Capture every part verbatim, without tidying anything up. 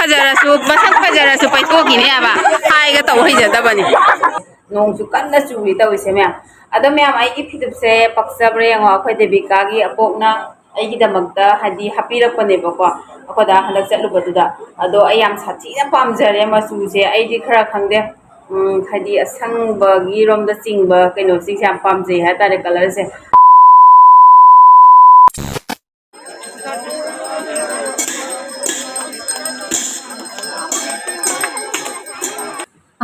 ꯐꯖꯔꯁꯨ, ꯃꯁꯛ ꯐꯖꯔꯁꯨ ꯄꯩꯊꯣꯛꯈꯤꯅꯦꯕ꯫ ꯍꯥꯏꯒ ꯇꯧ ꯍꯩꯖꯗꯕꯅꯤ꯫ ꯅꯣꯡꯁꯨ ꯀꯟꯅ ꯆꯨꯔꯤ ꯇꯧꯔꯤꯁꯦ ꯃꯌꯥꯝ꯫ ꯑꯗꯣ ꯃꯌꯥꯝ, ꯑꯩꯒꯤ ꯐꯤꯗꯨꯞꯁꯦ ꯄꯛꯆꯕ꯭ꯔꯥ ꯌꯦꯡꯉꯣ꯫ ꯑꯩꯈꯣꯏ ꯗꯦꯕꯤꯀꯥꯒꯤ ꯑꯄꯣꯛꯅ ꯑꯩꯒꯤꯗꯃꯛꯇ, ꯍꯥꯏꯗꯤ, ꯍꯥꯞꯄꯤꯔꯛꯄꯅꯦꯕꯀꯣ, ꯑꯩꯈꯣꯏꯗ ꯍꯟꯗꯛ ꯆꯠꯂꯨꯕꯗꯨꯗ꯫ ꯑꯗꯣ ꯑꯩ ꯌꯥꯝ ꯁꯥꯊꯤꯅ ꯄꯥꯝꯖꯔꯦ ꯃꯆꯨꯁꯦ꯫ ꯑꯩꯗꯤ ꯈꯔ ꯈꯪꯗꯦ, ꯎꯝ, ꯍꯥꯏꯗꯤ, ꯑꯁꯪꯕꯒꯤ ꯔꯣꯝꯗ ꯆꯤꯡꯕ ꯀꯩꯅꯣꯁꯤꯡꯁꯦ ꯌꯥꯝ ꯄꯥꯝꯖꯩ ꯍꯥꯏꯇꯥꯔꯦ, ꯀꯂꯔꯁꯦ꯫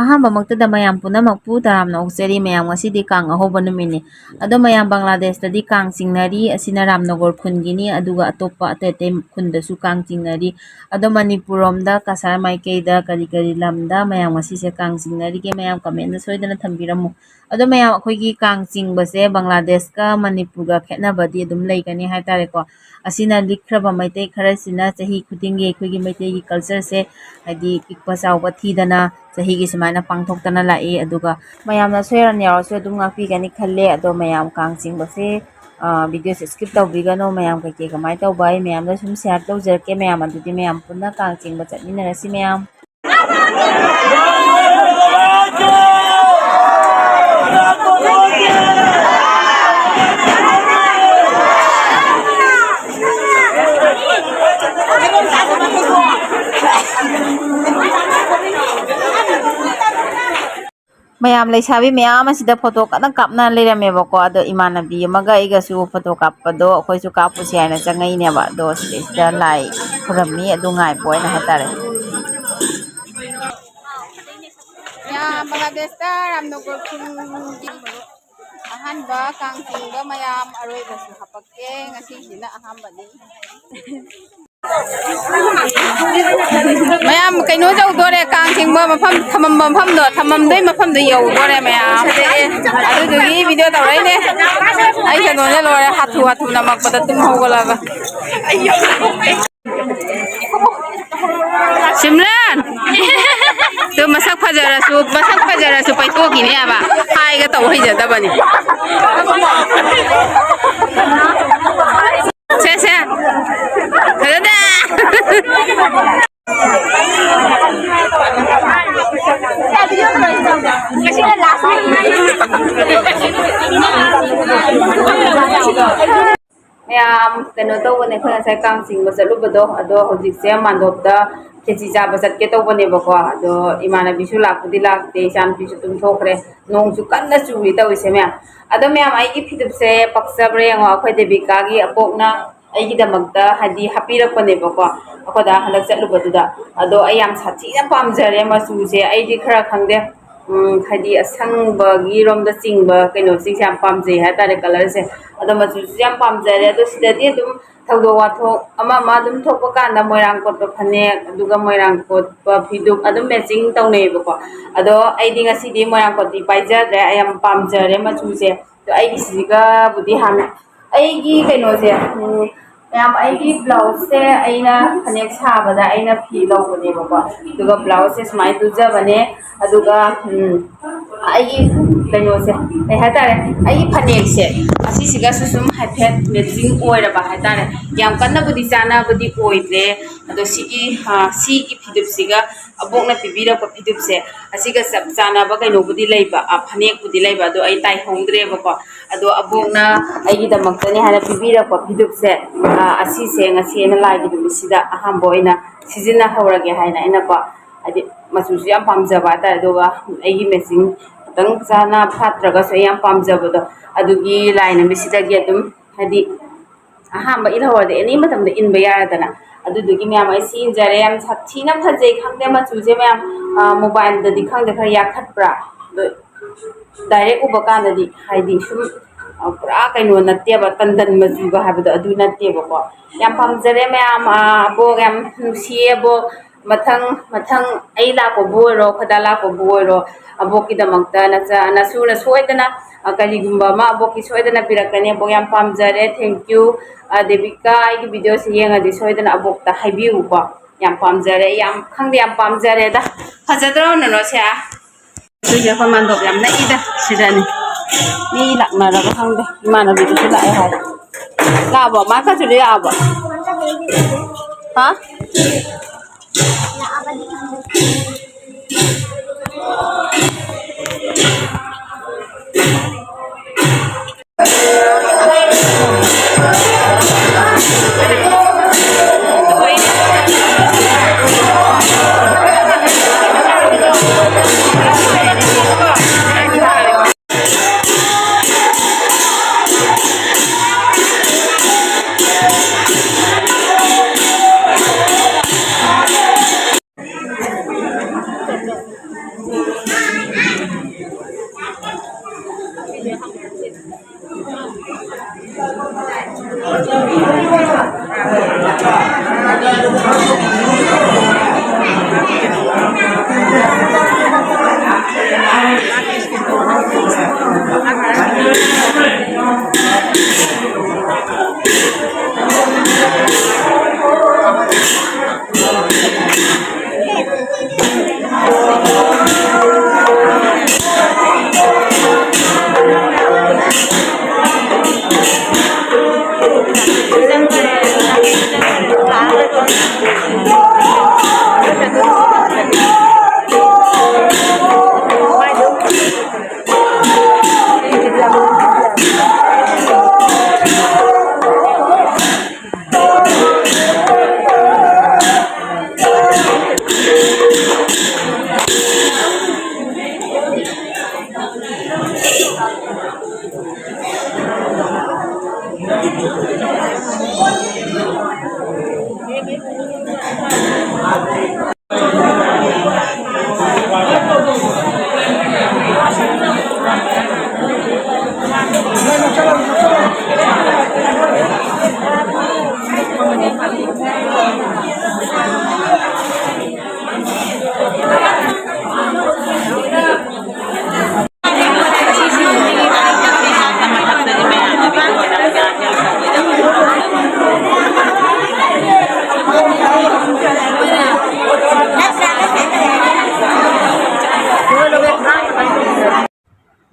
ꯑꯍꯥꯟꯕꯃꯛꯇꯗ ꯃꯌꯥꯝ ꯄꯨꯝꯅꯃꯛꯄꯨ ꯇꯔꯥꯝꯅ ꯑꯣꯛꯆꯔꯤ꯫ ꯃꯌꯥꯝ, ꯉꯁꯤꯗꯤ ꯀꯥꯡ ꯑꯍꯧꯕ ꯅꯨꯃꯤꯠꯅꯤ꯫ ꯑꯗꯣ ꯃꯌꯥꯝ, ꯕꯪꯒ꯭ꯂꯥꯗꯦꯁꯇꯗꯤ ꯀꯥꯡ ꯆꯤꯡꯅꯔꯤ꯫ ꯑꯁꯤꯅ ꯔꯥꯝꯅꯒꯔ ꯈꯨꯟꯒꯤꯅꯤ, ꯑꯗꯨꯒ ꯑꯇꯣꯞꯄ ꯑꯇꯩ ꯑꯇꯩ ꯈꯨꯟꯗꯁꯨ ꯀꯥꯡ ꯆꯤꯡꯅꯔꯤ꯫ ꯑꯗꯣ ꯃꯅꯤꯄꯨꯔꯔꯣꯝꯗ, ꯀꯁꯥꯔ ꯃꯥꯏꯀꯩꯗ ꯀꯔꯤ ꯀꯔꯤ ꯂꯝꯗ ꯃꯌꯥꯝ ꯉꯁꯤꯁꯦ ꯀꯥꯡ ꯆꯤꯡꯅꯔꯤꯒꯦ? ꯃꯌꯥꯝ ꯀꯃꯦꯟꯗ ꯁꯣꯏꯗꯅ ꯊꯝꯕꯤꯔꯝꯃꯨ꯫ ꯑꯗꯣ ꯃꯌꯥꯝ, ꯑꯩꯈꯣꯏꯒꯤ ꯀꯥꯡ ꯆꯤꯡꯕꯁꯦ ꯕꯪꯒ꯭ꯂꯥꯗꯦꯁꯀ ꯃꯅꯤꯄꯨꯔꯒ ꯈꯦꯠꯅꯕꯗꯤ ꯑꯗꯨꯝ ꯂꯩꯒꯅꯤ ꯍꯥꯏꯇꯥꯔꯦꯀꯣ꯫ ꯑꯁꯤꯅ ꯂꯤꯛꯈ꯭ꯔꯕ ꯃꯩꯇꯩ ꯈꯔꯁꯤꯅ ꯆꯍꯤ ꯈꯨꯗꯤꯡꯒꯤ ꯑꯩꯈꯣꯏꯒꯤ ꯃꯩꯇꯩꯒꯤ ꯀꯜꯆꯔꯁꯦ, ꯍꯥꯏꯗꯤ ꯄꯤꯛꯄ ꯆꯥꯎꯕ ꯊꯤꯗꯅ ꯆꯍꯤꯒꯤ ꯁꯨꯃꯥꯏꯅ ꯄꯥꯡꯊꯣꯛꯇꯅ ꯂꯥꯛꯏ꯫ ꯑꯗꯨꯒ ꯃꯌꯥꯝꯅ ꯁꯣꯏꯔ ꯌꯥꯎꯔꯁꯨ ꯑꯗꯨꯝ ꯉꯥꯛꯄꯤꯒꯅꯤ ꯈꯜꯂꯦ꯫ ꯑꯗꯣ ꯃꯌꯥꯝ, ꯀꯥꯡ ꯆꯤꯡꯕꯁꯦ, ꯑ, ꯚꯤꯗꯤꯑꯣꯁꯦ ꯁ꯭ꯀꯤꯞ ꯇꯧꯕꯤꯒꯅꯨ꯫ ꯃꯌꯥꯝ, ꯀꯩꯀꯩ ꯀꯃꯥꯏꯅ ꯇꯧꯕ, ꯑꯩ ꯃꯌꯥꯝꯗ ꯁꯨꯝ ꯁꯤꯌꯥꯔ ꯇꯧꯖꯔꯛꯀꯦ꯫ ꯃꯌꯥꯝ, ꯑꯗꯨꯗꯤ ꯃꯌꯥꯝ ꯄꯨꯟꯅ ꯀꯥꯡ ꯆꯤꯡꯕ ꯆꯠꯃꯤꯟꯅꯔꯁꯤ ꯃꯌꯥꯝ꯫ ꯃꯌꯥꯝ, ꯂꯩꯁꯥꯕꯤ ꯃꯌꯥꯝ ꯑꯁꯤꯗ ꯐꯣꯇꯣ ꯀꯟꯅ ꯀꯥꯞꯅ ꯂꯩꯔꯝꯃꯦꯕꯀꯣ꯫ ꯑꯗꯣ ꯏꯃꯥꯟꯅꯕꯤ ꯑꯃꯒ ꯑꯩꯒꯁꯨ ꯐꯣꯇꯣ ꯀꯥꯞꯄꯗꯣ ꯑꯩꯈꯣꯏꯁꯨ ꯀꯥꯞꯄꯨꯁꯤ ꯍꯥꯏꯅ ꯆꯪꯉꯛꯏꯅꯦꯕ꯫ ꯑꯗꯣ ꯁꯤꯗꯩꯁꯤꯗ ꯂꯥꯏ ꯈꯨꯔꯝꯃꯤ, ꯑꯗꯨ ꯉꯥꯏꯕ ꯑꯣꯏꯅ ꯍꯥꯏꯇꯥꯔꯦ꯫ ꯃꯌꯥꯝ, ꯕꯪꯒ꯭ꯂꯥꯗꯦꯁꯇ ꯔꯥꯝꯅꯒꯔ ꯈꯨꯟꯒꯤ ꯑꯍꯥꯟꯕ ꯀꯥꯡ ꯆꯤꯡꯕ ꯃꯌꯥꯝ ꯑꯔꯣꯏꯕꯁꯨ ꯍꯥꯄꯛꯀꯦ꯫ ꯉꯁꯤꯁꯤꯅ ꯑꯍꯥꯟꯕꯅꯤ꯫ ꯃꯌꯥꯝ, ꯀꯩꯅꯣ ꯇꯧꯗꯣꯔꯦ, ꯀꯥꯡ ꯆꯤꯡꯕ ꯃꯐꯝ ꯊꯝꯃꯝꯕ ꯃꯐꯝꯗꯣ, ꯊꯝꯃꯝꯗꯣꯏ ꯃꯐꯝꯗꯣ ꯌꯧꯗꯣꯔꯦ ꯃꯌꯥꯝ꯫ ꯑꯗꯨꯗꯨꯒꯤ ꯚꯤꯗꯤꯑꯣ ꯇꯧꯔꯛꯏꯅꯦ꯫ ꯑꯩ ꯀꯩꯅꯣꯅꯦ, ꯂꯣꯏꯔꯦ, ꯍꯥꯊꯨ ꯍꯥꯊꯨ ꯅꯝꯃꯛꯄꯗ ꯇꯨꯝ ꯍꯧꯒꯠꯂꯒ꯫ ꯁꯤꯝꯔꯟ! ꯇꯨ ꯃꯁꯛ ꯐꯖꯔꯁꯨ, ꯃꯁꯛ ꯐꯖꯔꯁꯨ ꯄꯩꯊꯣꯛꯈꯤꯅꯦꯕ꯫ ꯍꯥꯏꯒ ꯇꯧ ꯍꯩꯖꯗꯕꯅꯤ꯫ ꯁꯦ, ꯁꯦ꯫ ꯐꯖꯗꯦ꯫ ꯀꯩꯅꯣ ꯇꯧꯕꯅꯦ, ꯑꯩꯈꯣꯏ ꯉꯁꯥꯏ ꯀꯥꯡ ꯆꯤꯡꯕ ꯆꯠꯂꯨꯕꯗꯣ, ꯑꯗꯣ ꯍꯧꯖꯤꯛꯁꯦ ꯃꯥꯟꯗꯣꯞꯇ ꯈꯦꯆꯤ ꯆꯥꯕ ꯆꯠꯀꯦ ꯇꯧꯕꯅꯦꯕꯀꯣ꯫ ꯑꯗꯣ ꯏꯃꯥꯟꯅꯕꯤꯁꯨ ꯂꯥꯛꯄꯨꯗꯤ ꯂꯥꯛꯇꯦ, ꯏꯆꯥꯅꯨꯄꯤꯁꯨ ꯇꯨꯝꯊꯣꯛꯈ꯭ꯔꯦ꯫ ꯅꯣꯡꯁꯨ ꯀꯟꯅ ꯆꯨꯔꯤ ꯇꯧꯔꯤꯁꯦ ꯃꯌꯥꯝ꯫ ꯑꯗꯣ ꯃꯌꯥꯝ, ꯑꯩꯒꯤ ꯐꯤꯗꯨꯞꯁꯦ ꯄꯛꯆꯕ꯭ꯔꯥ ꯌꯦꯡꯉꯣ, ꯑꯩꯈꯣꯏ ꯗꯦꯕꯤꯀꯥꯒꯤ ꯑꯕꯣꯛꯅ ꯑꯩꯒꯤꯗꯃꯛꯇ ꯍꯥꯏꯗꯤ ꯍꯥꯞꯄꯤꯔꯛꯄꯅꯦꯕꯀꯣ, ꯑꯩꯈꯣꯏꯗ ꯍꯟꯗꯛ ꯆꯠꯂꯨꯕꯗꯨꯗ꯫ ꯑꯗꯣ ꯑꯩ ꯌꯥꯝ ꯁꯥꯊꯤꯅ ꯄꯥꯝꯖꯔꯦ ꯃꯆꯨꯁꯦ꯫ ꯑꯩꯗꯤ ꯈꯔ ꯈꯪꯗꯦ, ꯎꯝ, ꯍꯥꯏꯗꯤ ꯑꯁꯪꯕꯒꯤ ꯔꯣꯝꯗ ꯆꯤꯡꯕ ꯀꯩꯅꯣꯁꯤꯡꯁꯦ ꯌꯥꯝ ꯄꯥꯝꯖꯩ ꯍꯥꯏꯇꯥꯔꯦ, ꯀꯂꯔꯁꯦ꯫ ꯑꯗꯣ ꯃꯆꯨꯁꯨ ꯌꯥꯝ ꯄꯥꯝꯖꯔꯦ꯫ ꯑꯗꯣ ꯁꯤꯗꯗꯤ ꯑꯗꯨꯝ ꯊꯧꯗꯣꯛ ꯋꯥꯊꯣꯛ ꯑꯃ ꯑꯃ ꯑꯗꯨꯝ ꯊꯣꯛꯄ ꯀꯥꯟꯗ ꯃꯣꯏꯔꯥꯡ ꯀꯣꯠꯄ ꯐꯅꯦꯛ, ꯑꯗꯨꯒ ꯃꯣꯏꯔꯥꯡ ꯀꯣꯠꯄ ꯐꯤꯗꯨꯞ ꯑꯗꯨꯝ ꯃꯦꯠꯆꯤꯡ ꯇꯧꯅꯩꯌꯦꯕꯀꯣ꯫ ꯑꯗꯣ ꯑꯩꯗꯤ ꯉꯁꯤꯗꯤ ꯃꯣꯏꯔꯥꯡ ꯀꯣꯠꯄꯤ ꯄꯥꯏꯖꯗ꯭ꯔꯦ, ꯑꯩ ꯌꯥꯝ ꯄꯥꯝꯖꯔꯦ ꯃꯆꯨꯁꯦ꯫ ꯑꯗꯣ ꯑꯩꯒꯤꯁꯤꯒꯕꯨꯗꯤ ꯍꯥꯟꯅ ꯑꯩꯒꯤ ꯀꯩꯅꯣꯁꯦ, ꯎꯝ, ꯃꯌꯥꯝ, ꯑꯩꯒꯤ ꯕ꯭ꯂꯥꯎꯁꯁꯦ ꯑꯩꯅ ꯐꯅꯦꯛ ꯁꯥꯕꯗ ꯑꯩꯅ ꯐꯤ ꯂꯧꯕꯅꯦꯕꯀꯣ꯫ ꯑꯗꯨꯒ ꯕ꯭ꯂꯥꯎꯁꯁꯦ ꯁꯨꯃꯥꯏꯅ ꯇꯨꯖꯕꯅꯦ꯫ ꯑꯗꯨꯒ, ꯎꯝ, ꯑꯩꯒꯤ ꯀꯩꯅꯣꯁꯦ, ꯀꯩ ꯍꯥꯏꯇꯥꯔꯦ, ꯑꯩꯒꯤ ꯐꯅꯦꯛꯁꯦ ꯑꯁꯤꯁꯤꯒꯁꯨ ꯁꯨꯝ ꯍꯥꯏꯐꯦꯠ ꯃꯦꯠꯆꯤꯡ ꯑꯣꯏꯔꯕ ꯍꯥꯏꯇꯥꯔꯦ꯫ ꯌꯥꯝ ꯀꯟꯅꯕꯨꯗꯤ ꯆꯥꯟꯅꯕꯗꯤ ꯑꯣꯏꯗ꯭ꯔꯦ꯫ ꯑꯗꯣ ꯁꯤꯒꯤ, ꯑ, ꯁꯤꯒꯤ ꯐꯤꯗꯨꯞꯁꯤꯒ ꯑꯕꯣꯛꯅ ꯄꯤꯕꯤꯔꯛꯄ ꯐꯤꯗꯨꯞꯁꯦ, ꯑꯁꯤꯒ ꯆꯞ ꯆꯥꯟꯅꯕ ꯀꯩꯅꯣꯕꯨꯗꯤ ꯂꯩꯕ, ꯑ, ꯐꯅꯦꯛꯄꯨꯗꯤ ꯂꯩꯕ, ꯑꯗꯣ ꯑꯩ ꯇꯥꯏꯍꯧꯗ꯭ꯔꯦꯕꯀꯣ꯫ ꯑꯗꯣ ꯑꯕꯣꯛꯅ ꯑꯩꯒꯤꯗꯃꯛꯇꯅꯤ ꯍꯥꯏꯅ ꯄꯤꯕꯤꯔꯛꯄ ꯐꯤꯗꯨꯞꯁꯦ, ꯑ, ꯑꯁꯤꯁꯦ ꯉꯁꯤ ꯑꯩꯅ ꯂꯥꯏꯒꯤ ꯅꯨꯃꯤꯠꯁꯤꯗ ꯑꯍꯥꯟꯕ ꯑꯣꯏꯅ ꯁꯤꯖꯤꯟꯅꯍꯧꯔꯒꯦ ꯍꯥꯏꯅ ꯑꯩꯅꯀꯣ, ꯍꯥꯏꯗꯤ ꯃꯆꯨꯁꯨ ꯌꯥꯝ ꯄꯥꯝꯖꯕ ꯍꯥꯏꯇꯥꯔꯦ, ꯑꯗꯨꯒ ꯑꯩꯒꯤ ꯃꯦꯆꯤꯡ ꯈꯤꯇꯪ ꯆꯥꯅ ꯐꯥꯠꯇ꯭ꯔꯒꯁꯨ ꯑꯩ ꯌꯥꯝ ꯄꯥꯝꯖꯕꯗꯣ, ꯑꯗꯨꯒꯤ ꯂꯥꯏ ꯅꯨꯃꯤꯠꯁꯤꯗꯒꯤ ꯑꯗꯨꯝ, ꯍꯥꯏꯗꯤ, ꯑꯍꯥꯟꯕ ꯏꯜꯍꯧꯔꯗꯤ ꯑꯦꯅꯤ ꯃꯇꯝꯗ ꯏꯟꯕ ꯌꯥꯔꯦꯗꯅ꯫ ꯑꯗꯨꯗꯨꯒꯤ ꯃꯌꯥꯝ ꯑꯩ ꯁꯤ ꯏꯟꯖꯔꯦ꯫ ꯌꯥꯝ ꯁꯥꯊꯤꯅ ꯐꯖꯩ, ꯈꯪꯗꯦ ꯃꯆꯨꯁꯦ ꯃꯌꯥꯝ, ꯑ, ꯃꯣꯕꯥꯏꯜꯗꯗꯤ ꯈꯪꯗꯦ ꯈꯔ ꯌꯥꯛꯈꯠꯄ꯭ꯔꯥ, ꯑꯗꯣ ꯗꯥꯏꯔꯦꯛ ꯎꯕ ꯀꯥꯟꯗꯗꯤ ꯍꯥꯏꯗꯤ ꯁꯨꯝ, ꯑ, ꯄꯨꯔꯥ ꯀꯩꯅꯣ ꯅꯠꯇꯦꯕ, ꯇꯟꯗꯟ ꯃꯆꯨꯒ ꯍꯥꯏꯕꯗꯣ ꯑꯗꯨ ꯅꯠꯇꯦꯕꯀꯣ꯫ ꯌꯥꯝ ꯄꯥꯝꯖꯔꯦ ꯃꯌꯥꯝ, ꯑ, ꯑꯕꯣꯛ ꯌꯥꯝ ꯅꯨꯡꯁꯤꯌꯦ ꯑꯕꯣꯛ꯫ ꯃꯊꯪ ꯃꯊꯪ ꯑꯩ ꯂꯥꯛꯄꯕꯨ ꯑꯣꯏꯔꯣ, ꯑꯩꯈꯣꯏꯗ ꯂꯥꯛꯄꯕꯨ ꯑꯣꯏꯔꯣ, ꯑꯕꯣꯛꯀꯤꯗꯃꯛꯇ ꯅꯆꯥ ꯅꯁꯨꯅ ꯁꯣꯏꯗꯅ, ꯑ, ꯀꯔꯤꯒꯨꯝꯕ ꯑꯃ ꯑꯕꯣꯛꯀꯤ ꯁꯣꯏꯗꯅ ꯄꯤꯔꯛꯀꯅꯤ꯫ ꯑꯕꯣꯛ ꯌꯥꯝ ꯄꯥꯝꯖꯔꯦ, thank you꯫ ꯑ, ꯗꯦꯕꯤꯀꯥ, ꯑꯩꯒꯤ ꯚꯤꯗꯤꯑꯣꯁꯤ ꯌꯦꯡꯉꯗꯤ ꯁꯣꯏꯗꯅ ꯑꯕꯣꯛꯇ ꯍꯥꯏꯕꯤꯌꯨꯀꯣ꯫ ꯌꯥꯝ ꯄꯥꯝꯖꯔꯦ, ꯌꯥꯝ ꯈꯪꯗꯦ, ꯌꯥꯝ ꯄꯥꯝꯖꯔꯦꯗ꯫ ꯐꯖꯗ꯭ꯔꯣ ꯅꯅꯣꯁꯦ? ꯑꯗꯨꯗꯤ ꯑꯩꯈꯣꯏ ꯃꯥꯟꯗꯣꯞ ꯌꯥꯝ ꯅꯛꯏꯗ ꯁꯤꯗꯅꯤ꯫ ꯃꯤ ꯂꯥꯛꯅꯔꯕ ꯈꯪꯗꯦ꯫ ꯏꯃꯥꯟꯅꯕꯤꯗꯨꯁꯨ ꯂꯥꯛꯑꯦ ꯍꯥꯏ꯫ ꯂꯥꯛꯑꯕꯣ? ꯃꯥ ꯀꯆꯨꯂꯤ ꯂꯥꯛꯑꯕꯣ? ꯍꯥ?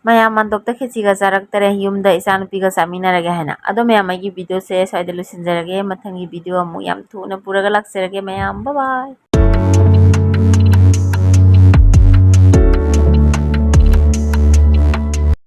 ꯃꯌꯥꯝ ꯃꯥꯟꯗꯣꯞꯇ ꯈꯦꯆꯤꯒ ꯆꯥꯔꯛꯇꯔꯦ, ꯌꯨꯝꯗ ꯏꯆꯥꯅꯨꯄꯤꯒ ꯆꯥꯃꯤꯟꯅꯔꯒꯦ ꯍꯥꯏꯅ꯫ ꯑꯗꯣ ꯃꯌꯥꯝ, ꯑꯩꯒꯤ videoꯁꯦ ꯁ꯭ꯋꯥꯏꯗ ꯂꯣꯏꯁꯤꯟꯖꯔꯒꯦ꯫ ꯃꯊꯪꯒꯤ video ꯑꯃꯨꯛ ꯌꯥꯝ ꯊꯨꯅ ꯄꯨꯔꯒ ꯂꯥꯛꯆꯔꯒꯦ ꯃꯌꯥꯝ꯫ Bye bye꯫